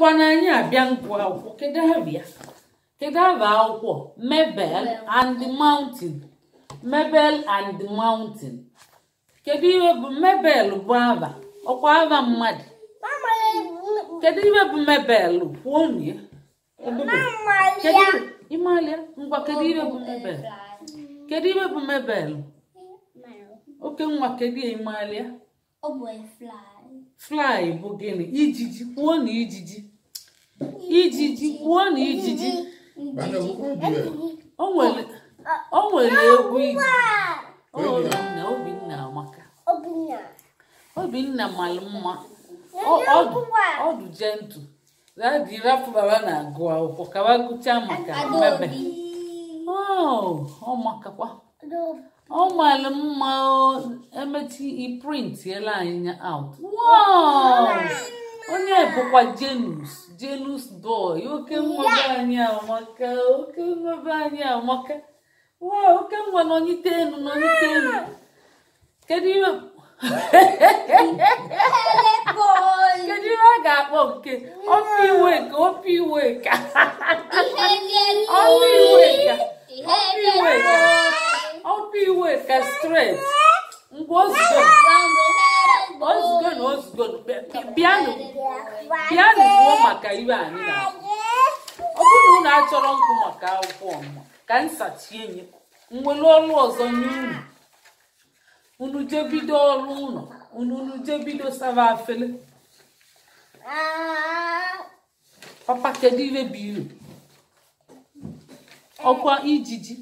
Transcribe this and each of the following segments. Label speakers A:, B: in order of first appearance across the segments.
A: Karịkwa na anyị abịa ngụ akwụkwọ. Kedu abịa? Kedu aba akwụkwọ? Mabel and the Mountain. Mabel and the Mountain. Kedu ihe bụ Mabel? Bụ aba ọkwa aba mmadụ. Kedu ihe bụ Mabel? Kwuo ya. Ebube. Kedu ịmalịa? Ngwa, kedu ihe bụ Mabel? Kedu ihe bụ Mabel? Oke nwa, kedu ya? Ịmalịa?
B: Ọ bụ fly.
A: Fly bụ gịnị? Ijiji. Kwuo na ijiji. Ijiji. Kwuo na ijiji. O nwere egwu ijiji. Obinna, Obinna amaka. Obinna mara mma. Ọdụ gentle. Daddy, rapụ baba na-agụ akwụkwọ ka wa gụchaa maka Mabel. Oh, ọ makakwa. Ọ mara mma o. Emechi i printiela anyị ya out. Wow! Onye bụkwa Janus, Janus boy. Oke nwa be anyị amaka, oke nwa be anyị amaka. Wow, oke nwa, nọnyite elu, nọnyite elu. Kedu ihe a ga-akpọ nke opi iweka, opi iweka, opi iweka, opi iweka, opi iweka straight? Ngwa, ozugbo, ozugbo na ozugbo, bịanụ, bịanụ kwuo maka iwe anyị na-akụ. Ọ bụrụ na unu achọrọ nkwụ maka akwụkwọ ọmụma ka nsachie nye, nwere ọrụ ọzọ nye unu. Unu jee bido ọrụ ụlọ unu, unu jee bido sava afele. Papa, kedu ihe bụ iru ọkwa ijiji?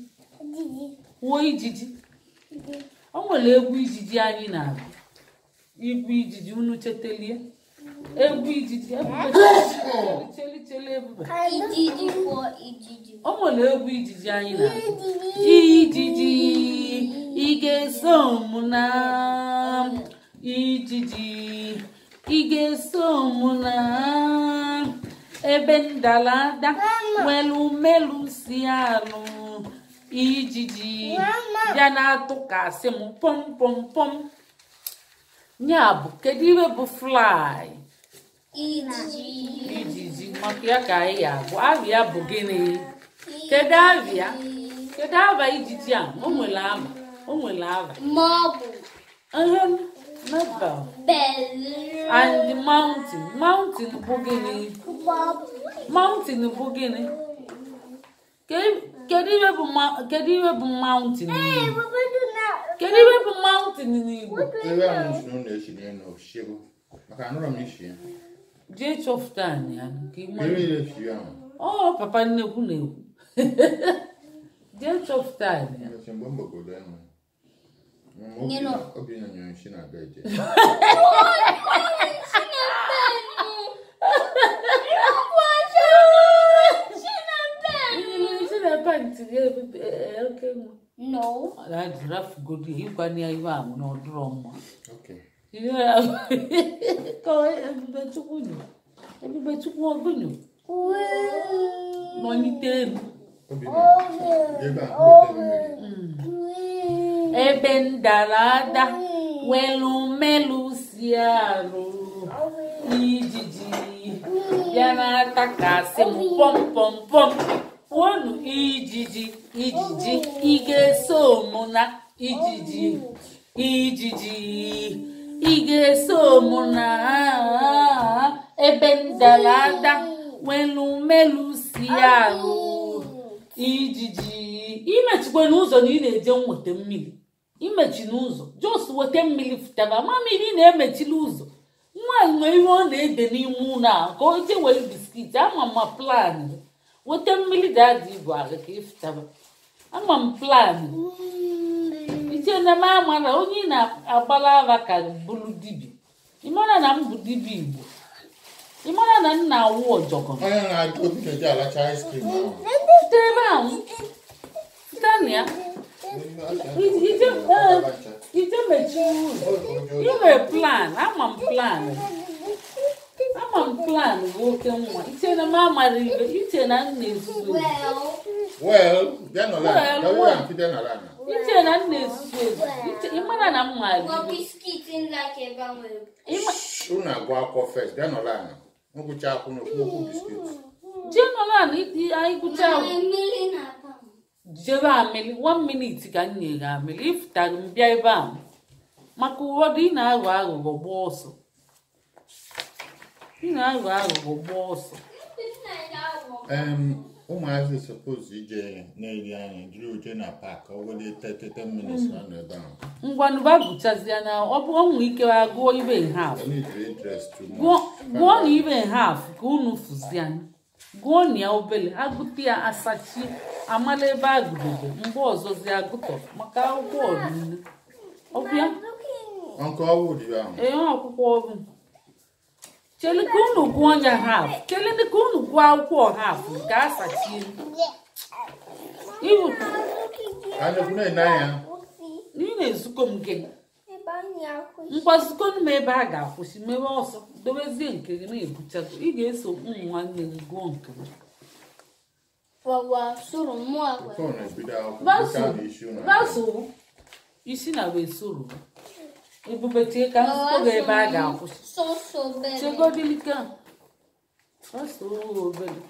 A: Kwuo ijiji. O nwere egwu ijiji anyị na-agụ, igwu ijiji. Unu chetelie egwu ijiji? Ebube, cheli, cheli, Ebube.
B: Ijiji for ijiji.
A: O nwere egwu ijiji anyị na-agụ. Ijiji, ị ga-eso m na ijiji, ị ga-eso m na ebe ndalada nwelu melu si alụ ijiji ya na-atụkasị m pọm pọm pọm. Ya bụ, kedu ihe bụ fly?
B: Ijiji.
A: Ijiji. Maka ya ka anyị ga-agụ. Abịa bụ gịnị? Kedu abịa? Kedu aba ijiji a? O nwere aba, o nwere aba.
B: Maọbụ.
A: Ihe Mabel
B: Bell.
A: and the Mountain. Mountain bụ gịnị? Mountain bụ gịnị? Kedu ihe bụ mountain n'Igbo? Kedu ihe bụ mountain n'Igbo?
C: Ebe ahụ m si na ọ na-esi n'elu shigo maka anụrọ m isi ya.
A: Jee chọpụta anyị ya ka ị mara.
C: Ebe ya esi ahụ.
A: Ọ papa nnekwu na-ekwu, jee chọpụta anyị ya.
C: Mbọsị mgbe m gbagodo ahụ.
B: Nyere.
C: Obinna nyere nshi na bed ya.
A: Isi na pant gị, Ebube, oke nwa.
B: No.
A: Rafugodi ịgwana ya iwe ahụ na ọ dịrọ mma.
C: Okay.
A: Ihe ka Ebube Chukwu nyụ, Ebube Chukwu ọgụnyụ nọnyite elu.
C: Obinna, ebe a mgbote mmiri.
A: Ebe ndalada welu melu si arụ ijiji ya na-atakasị m pọm pọm pọm. Kwuonu ijiji, ijiji, ị ga-eso mụ na ijiji, ijiji, ị ga-eso mụ na ebe ndalada welu melu si arụ ijiji. Imechikwa n'ụzọ na ị na-eje nweta mmiri. Imechi n'ụzọ, just weta mmiri fụtaba. Mama, ị na-emechili ụzọ. Nwa nwee ihe ọ na-ede n'ime ụlọ a ka o jee were biscuit. Ama m plan. Weta mmiri daddy ibu ahụ ka ịfụtaba. Ama m plan. Iche na m amara onye ị na-agbara ara ka bụrụ dibịa. Ị mara na m bụ dibịa Igbo? Ị mara na m na-awụ ọjọgọ?
C: Onye na-ajụ Obinna ji alacha ice cream ahụ.
A: Fụta ebe ahụ, fụta na ya. Ije mechie ụzọ. Ị nwere plan. Ama m plan, ama m plan bụ oke nwa. Iche na m amara ibe? Iche na m na-ezuzu ezu?
B: Well.
C: Well, bịa nọrọ ala.
A: Well,
C: Gawa
A: well.
C: ebe a, bịa nọrọ ala.
A: Iche na m na-ezuzu ezu? Iche ị mara na m maara
B: Well,
A: ibe?
B: biscuit in like ebe ahụ.
A: Ịma-
C: Unu agụ akwụkwọ first, bịa nọrọ ala. Ngwụcha akwụ na okwu okwu biskit.
A: Jee nọrọ ala anyị gụcha akwụ. Jebe amịlị 1 minute ka m nyere amịlị ịfụtara m bịa ebe a maka ụfọdụ ị na-aghọ aghụghọ gbaa ọsọ. Ị na-aghọ aghụghọ gbaa ọsọ.
C: Ụmụazị suppose ije na-eri anyị jiri uje na park ọ wele 30 minutes na nọ ebe ahụ.
A: Ngwanụ ba gụchazie na ọ bụ ọnwụ ike agụọ ibe half. Gụọ na ibe half ka unu fụzie. Gụọ na ya obele agụta ya asachi amala ebe agụdobe mgbe ọzọzi agụtọ maka akwụkwọ ọdịnihu. Ọ bụ ya?
C: Nke ọwụ dị ahụ.
A: Ee, akwụkwọ ọrụ. Chele ka unu gụọ ya half. Chele ka unu gụọ akwụkwọ half ka asachie. Ị na-ezukọ m gị. Ngwa zukọ m ebe a ga-akwụsị mewe ọsọ dobezie nke gị na-ebuchago. Ị ga-eso ụmụ nwanne gị gụọ nke gị. Isi na wee soro. Ebube tie ka nzukọ gị ebe a ga-akwụsị. Chegodilika. Soro obere.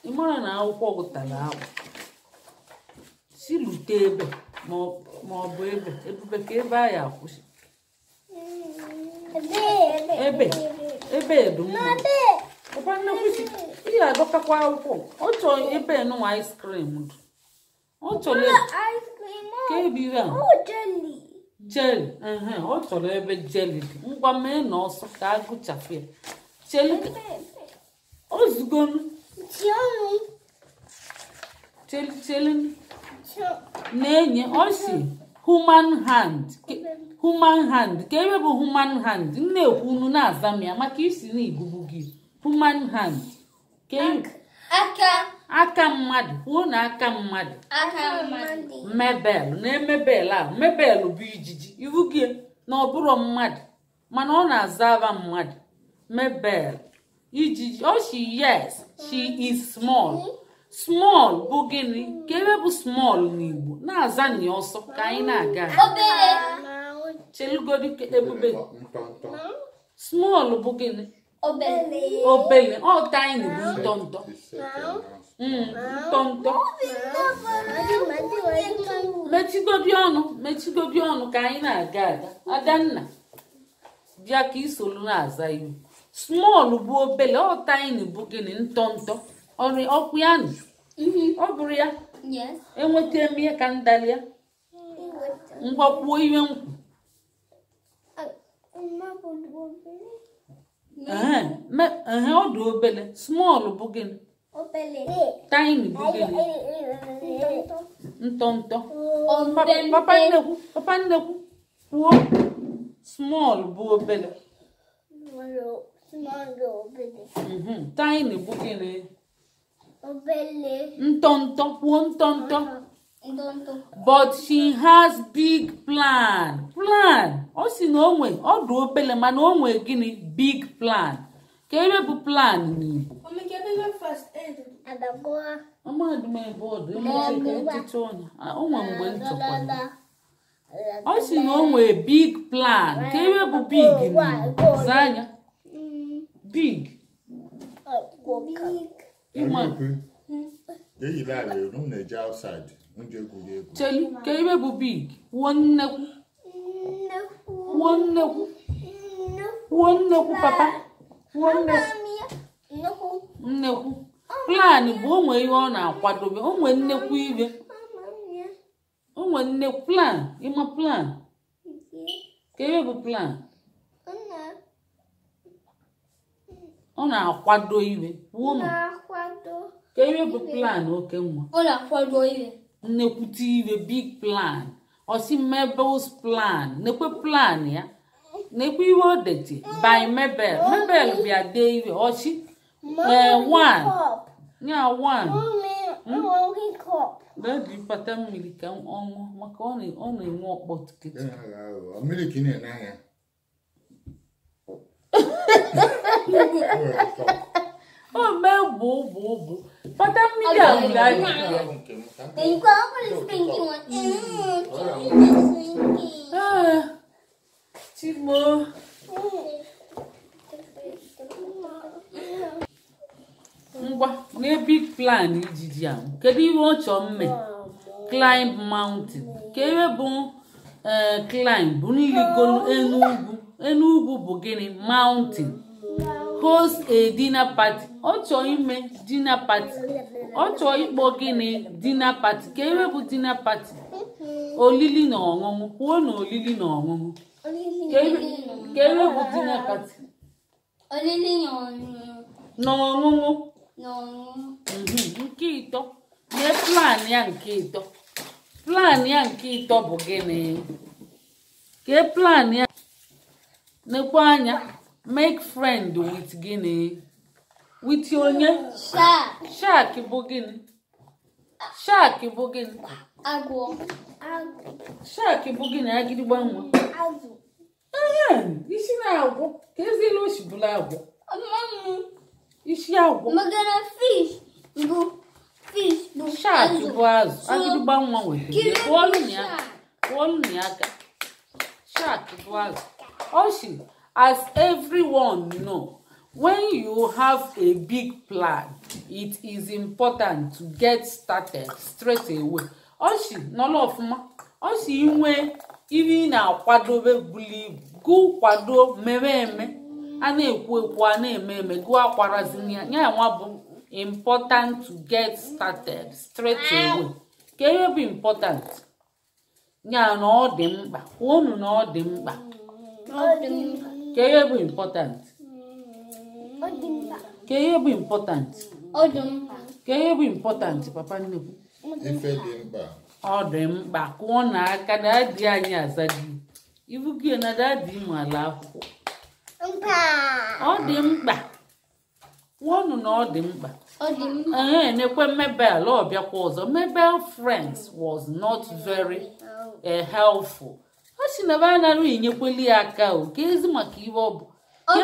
A: Ị mara na akwụkwọ gụtara akwụ. Si lute ebe ma ọ bụ ebe. Ebube ka ebe a ya akwụsị. Ebe. Ebe dị mma. Papa nnukwu si ị ga-agọtakwa akwụkwọ. Ọ chọrọ ebe nụnwa ice cream dị. Ọ chọrọ ka ebe ire a. Jelly, ọ chọrọ ebe jelly dị. Ngwa mee na ọsọ ka agụchapụ ya. Cheli ozugonu. Cheli cheli na-enye ọ si human hand. Human hand. Ka ebe bụ human hand? M na-ekwu unu na-aza m ya maka isi na igubu gị. Human hand. Aka. Aka mmadụ. Kwuo na aka mmadụ.
B: Aka mmadụ.
A: Mebel. Na emebel a. Mebel bụ ijiji. Iwu gị na ọ bụrụ mmadụ. Mana ọ na-aza mmadụ. Mebel. Ijiji. Ọ si yes. She is small. Small bụ gịnị? Ka ebe bụ small n'Igbo. Na-aza nị ọsọ ka anyị na-aga.
B: Obere.
A: Chelugodi ebube. Small bụ gịnị?
B: Obele.
A: Obele. Ọ tiny bụ ntọntọ. Ntọntọ. Mechigodi ọnụ, mechigodi ọnụ ka anyị na-aga aga. Adanna, bịa ka isolu na-aza iwu. Small bụ obele, ọ tiny bụ gịnị? Ntọntọ. Ọrụ ọkwụ ya nụ. Ọ bụrụ ya? Enweta m ihe ka ndali ya. Ngwa kwuo ihe nkwu. Ọ dị obele. Small bụ gịnị? Tiny bụ gịnị? Ntọntọ. Papa nnekwu, papa nnekwu kwuo. Small bụ obele. Tiny bụ gịnị? Ntọntọ. Kwuo ntọntọ. But she has big plan. Plan. Ọ sị na o nwe ọ dị obele mana o nwe gịnị? Big plan. Ka ebe bụ plan n'Igbo? Amadị m ebe ọ dị. Echiche ọnya. O nwe mgbe m chọkwara. Ọ sị na o nwe big plan. Ka ebe bụ big n'Igbo? Zaa anya. Big. Cheli, ka ebe bụ big? Kwuo nnekwu. Kwuo nnekwu. Kwuo nnekwu papa. Kwuo nnekwu. Nnekwu. Plan bụ onwe ihe ọ na-akwadobe. Onwe nnekwu ibe. Onwe nnekwu plan. Ịma plan? Ka ebe bụ plan? Ọ na-akwado ibe. Kwuo m. Ka ebe bụ plan oke nwa?
B: Ọ na-akwado ibe.
A: Nnekwute ibe big plan. Ọ sị Mabel's plan. Nekwe plan ya. Nekwe iwe o dete by Mabel. Mabel bịa dee iwe. Ọ sị one. Ya one. Daddy pata mmiri ka ọ ṅụọ maka ọ na-enwe ọkpọ tiketi.
C: Mmiri ka ị na-ene anya.
A: O mee bụ bụ bụ. Pata mmiri a wụrụ anyị. Chimo. Ngwa, na big plan ijiji ahụ, kedu ihe ọ chọọ mme? Climb mountain. Ka ebe bụ climb bụ nligolu enu ugwu. Enu ugwu bụ gịnị? Mountain. Host a dinner party. Ọ chọọ ime dinner party. Ọ chọọ ịkpọ gịnị? Dinner party. Ka ebe bụ dinner party? Olili na ọṅụṅụ. Kwuo na olili na ọṅụṅụ. Ka ebe bụ dinner party?
B: Olili na ọṅụṅụ.
A: Na ọṅụṅụ.
B: Na ọṅụṅụ.
A: Nke ịtọ, mee plan ya nke ịtọ. Plan ya nke ịtọ bụ gịnị? Kee plan ya? Nekwa anya. Make friend with gịnị? With onye?
B: Shark.
A: Shark bụ gịnị? Shark bụ gịnị?
B: Agwọ.
A: Shark bụ gịnị? Agịdịgba nwa. Ee, isi na-agwọ ka eziela o sibụla agwọ. Isi agwọ.
B: Maka na fish bụ fish bụ
A: Shark
B: azụ.
A: Bụ azụ. Agịdịgba nwa nwetara ya. Kụọlụ ya, kụọlụ ya aka. Shark bụ azụ. Ọ sị, as everyone know, when you have a big plan, it is important to get started straight away. Ọ sị nọrọ ọfụma. Ọ sị inwe ihe ị na-akwadobe buru ibu, gụ kwado mere eme. A na-ekwu ekwu, a na-eme eme, gụọ akwarazina ya. Ya nwa bụ important to get started straight away. Ka ihe bụ important? Ya na ọ dị mkpa. Kwuonu na ọ dị mkpa.
B: Ọ dị mkpa.
A: Ka ihe bụ important? Ka ihe bụ important?
B: Ọ dị mkpa.
A: Ka ihe bụ important, papa nnukwu?
C: Ife dị mkpa.
A: Ọ dị mkpa. Kụọ na aka. Daddy anyị azadi ibu gị na daddy mala akwụkwọ. Ọ dị mkpa. Kwuonu na ọ dị mkpa.
B: Ọ dị mkpa.
A: Ee, nekwe Mabel. Ọ bịakwa ọzọ. Mabel friends was not very helpful. Ọ sị na ba anaghị enyekweli ya aka. O ka ezi maka ihe ọ bụ.
B: Obi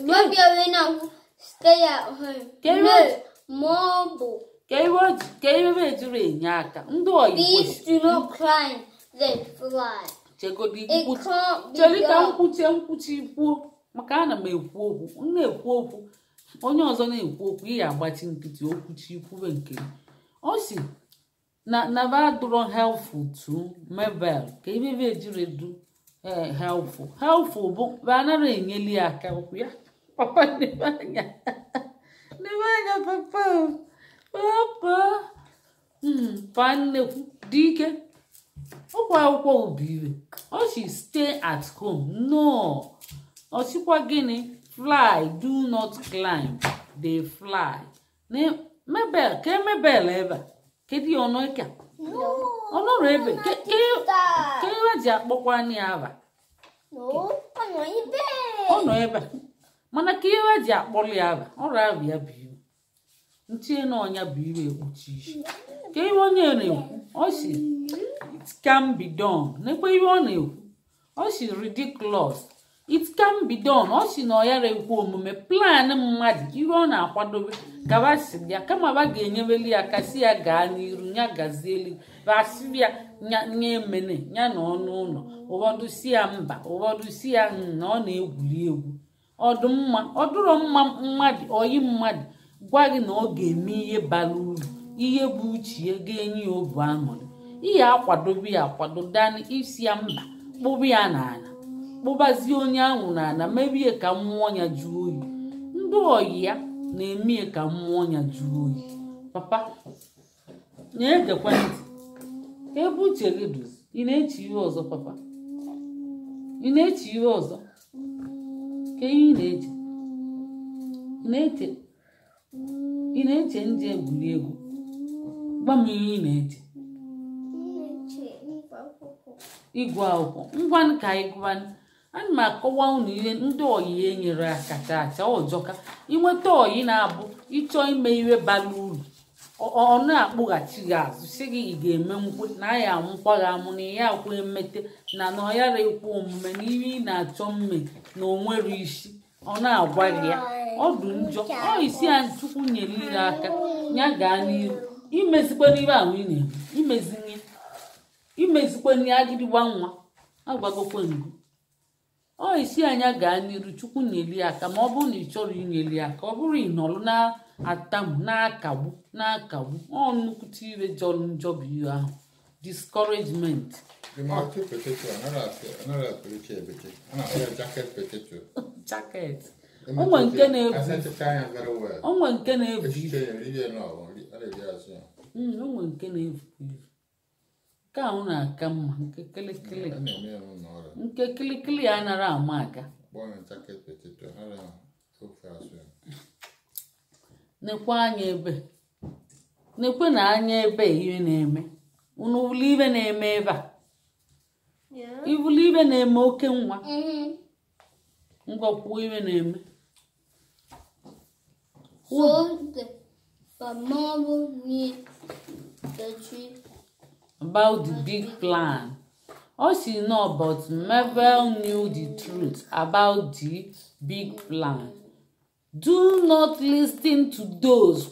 B: wee na-ekwu stay at home. No, ma ọ bụ
A: ka ihe o ji ka ihe ebe ejiri enye aka ndị oyi.
B: Bees do not climb, they fly.
A: Chegodi.
B: It
A: Nkwuchi
B: can't be
A: chere ka
B: done.
A: nkwuchi nkwuchi kwuo, maka ana m ekwu okwu, m na-ekwu okwu, onye ọzọ na-ekwu okwu, ị agbachi nkịtị. Okwuchi kwube nke gị. Ọ si na ba adụrọ helpful to Mabel. Ka ebe ebe ejiri du helpful. Helpful bụ ba anaghị enyeli ya aka. Okwu ya, papa, n'ebe anya, n'ebe anya, papa o. Papa. Pa nnekwu dị ike. Ụkwụ akwụkwọ ubi iwe. Ọ si stay at home. No, ọ sịkwa gịnị? Fly do not climb, they fly. Mabel, ka Mabel ebe a, kedu ya ọnụ ka ọ nọrọ ebe ka ihe ji akpọkwa ya aba? Ọ nọ ebe a, mana ka ihe ji akpọrọ ya aba, ọrụ abụ ya bụ iwe ntinye na ọnya bụ iwe ekpuchi isi. Ka ihe onye na-ekwu, ọ si it can be done. Nekwe ihe ọ na-ekwu. Ọ si ridiculous, it can be done. Ọ si na ọ yara ekwu omume plan mmadụ, ihe ọ na-akwadobe gaba si ya kama ba ga-enyeweli ya aka, si ya gaa n'iru, ya gazieli, basị ya nya emene ya na ọnụ ụlọ. Ụfọdụ si ya mba, ụfọdụ si ya na ọ na-egwuri egwu. Ọdụ mma, ọ dụrọ mma mmadụ oyi mmadụ gwa gị na ọ ga-eme ihe bara uru, ihe bụ uche ya ga-enye ya obi aṅụrị, ihe akwadobe ya akwado dani isi ya mba, kpụba ya n'ala, kpụbazie onye ahụ n'ala, mebie ka mmụọ ya jụọ oyi. Ndị oyi ya na-eme ka mmụọ ya jụọ oyi. Papa na-egekwa ntị ka ebe uche gị duzi. Ị na-eche ihe ọzọ, papa? Ị na-eche ihe ọzọ? Ka ihe ị na-eche? Ị na-eche, ị na-eche nje egwuregwu? Gwa m ihe ị na-eche. Ịgụ akwụkwọ. Ngwanụ, ka anyị gụwanụ. Ana m akọwa unu ihe ndị oyi enyere aka chaa ọjọka. Inweta oyi na-abụ ịchọ ime ihe bara uru, ọ na-akpụghachi gị azụ, sị gị ị ga-eme nkwe na ya amụkwa gị amụ na ya akwa emete na ọ yara ekwe omume na ihe ị na-achọ mme na o nwere isi. Ọ na-agwa gị ya, ọ dị njọ. Ọ isi ya Chukwu nyere ire aka ya gaa n'iru imezikwa n'ihe ahụ ị na-eme, imezinye, imezikwa ya. Agịdịgba nwa agwagokwe ngụ. Ọ isi anya gaa n'iru, Chukwu nyeli aka. Ma ọ bụrụ na ị chọrọ inyeli aka, ọ bụrụ ị nọrọ na na-atamu na-akagbu na-akagbu. Ọ nnukwute iwe jọrọ njọ bụ ihe ahụ, discouragement. Jacket. Onwe nke na-ebu onwe nke na-ebu onwe nke na-ebu nke ahụ na-aka mma, nke kịlịkịlị nke kịlịkịlị ya nara ama aka. Nekwe anya ebe, nekwe na anya ebe ihe na-eme. Unu wuli ibe na-eme ebe a, iwuli ibe na-eme oke nwa. Ngwa kwuo ibe na-eme.
B: So the marble near the tree
A: about the big plan. All she know, but Mabel knew the truth about the big plan. Do not listen to those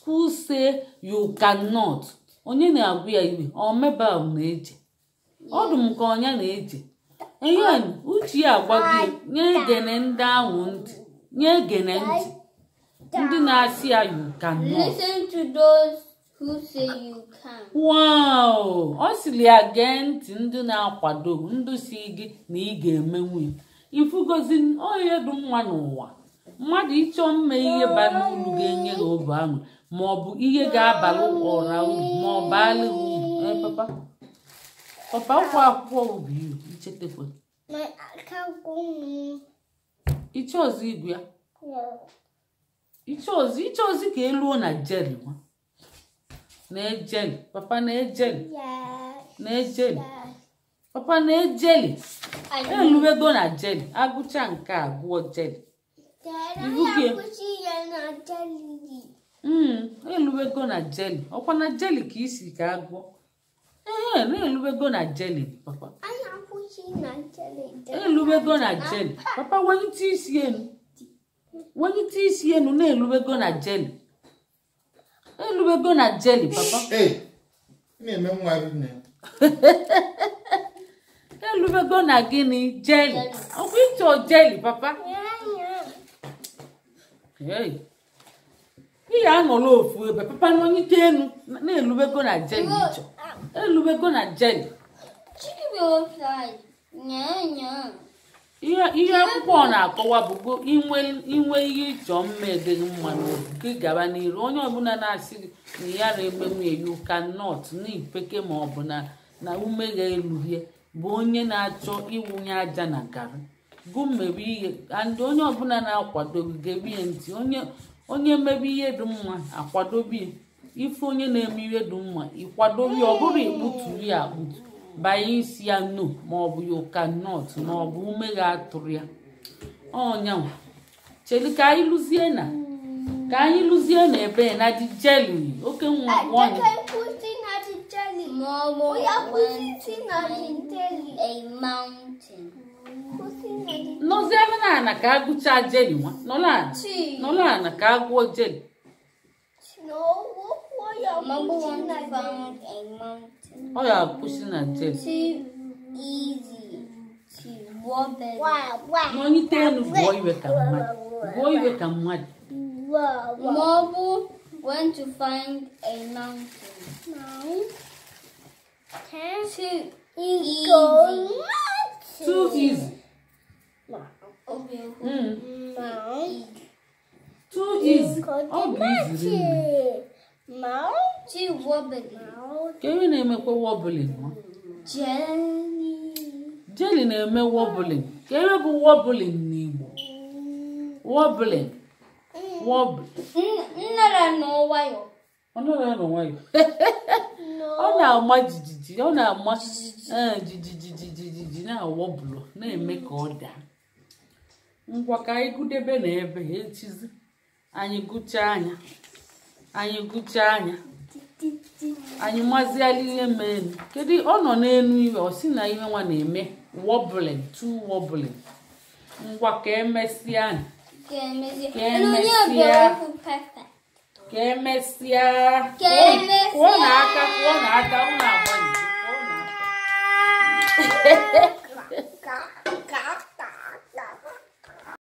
A: who say you cannot. Onye na-agwa ya iwe, ọ Mabel na-eche. Ọ dị m ka onye na-eche. Ihe uche ya agwa gị, nye egene ndị ahụ ntị, nye egene ntị. Ndị na-asị ya you cannot.
B: Listen to those who say you can.
A: Wow! Ọ sịrị ya gee ntị ndị na-akwado, ndị si gị na ị ga-emenwu ya. Ifugozi onye dị mma n'ụwa. Mmadụ ịchọ mme ihe bara uru ga-enye gị obi aṅụ, ma ọ bụ ihe ga-abalị ọra uru, ma ọ baala uru. Papa, papa ụkwụ akwụkwọ ubi iru, ichetekwa. Iche ọzọ igwe ya. Iche ọzọ ka eluo na jeli nwa. Na-ejeli, papa na-ejeli. Na-ejeli. Papa na-ejeli. Eluwego na jeli. Agụcha nke a gụọ jeli. Eluwego na jeli. Ọkwa na jeli ka isi ka agụọ. Ee, na-eluwego na jeli, papa. Eluwego na jeli. Papa, welite isi enu. Welite isi enu na-eluwego na jeli. Eluwego na jeli, papa.
C: Hey, na-eme nwa rinne.
A: Eluwego na gịnị? Jeli. Ọkwa ịchọ jeli, papa. Hey. Ị ga-anọrọ ofu ebe, papa n'onyite enu na-eluwego na jeli ịchọ. Eluwego na jeli. Ihe akwụkwọ na-akọwa bụ inwe ihe ịchọ mma edịghị mma n'obi gị gaba n'iru. Onye ọbụla na-asị gị na ya na-eme nwunye you cannot n'ipeke ma ọ bụ na ume ga-erughie bụ onye na-achọ ịwụnye aja na garị. Gụ mmebe ihe and onye ọbụla na-akwado gị gebe ihe ntị. Onye mebe ihe dị mma akwadobe ife, onye na-eme ihe dị mma ịkwadobe, ọ bụrụ ikputuru ya akputu banye isi ya no ma ọ bụ you cannot ma ọ bụ ume ga-atụrụ ya. Ọnyanwa cheli ka anyị lụzie na ka anyị lụzie na ebe na dị jeli oke nwa nwanyị. Nọzie ebe na ana ka agụcha jeli nwa. Nọla ana ka agụọ jeli. Ọ ya akwụsị na jeli. N'onyite enu gụọ iwe ka mmadụ. Gụọ iwe ka mmadụ.
B: Marble went to find a mountain.
D: 9, 10,
B: 2 easy.
A: Too easy. Too easy. Ọ bụ easy.
B: Too wobbly.
A: Ka ebe na-emekwa wobbling nwa?
B: Jelly.
A: Jelly na-eme wobbling. Ka ebe bụ wobbling n'Igbo? Wobbling. Wobble.
B: Nnara nọ nwayọ.
A: Ọ nara nọ nwayọ. Ọ na-ama jijiji, ọ na-ama jijiji na-awọbụlụ na-eme ka ọ daa. Ngwa ka anyị gụdebe na ebe echizi. Anyị gụchaa anya. Anyị gụchaa anya. Anyị maziala ihe mee. Kedu ọ nọ n'enu iwe ọ sị na ihe nwa na-eme wobbling, too wobbling. Ngwa ka emesịa.
B: Ka emesịa.
A: Ka emesịa. Kwụọ n'aka, kwụọ n'aka, unu agbalị. Kwụọ n'aka.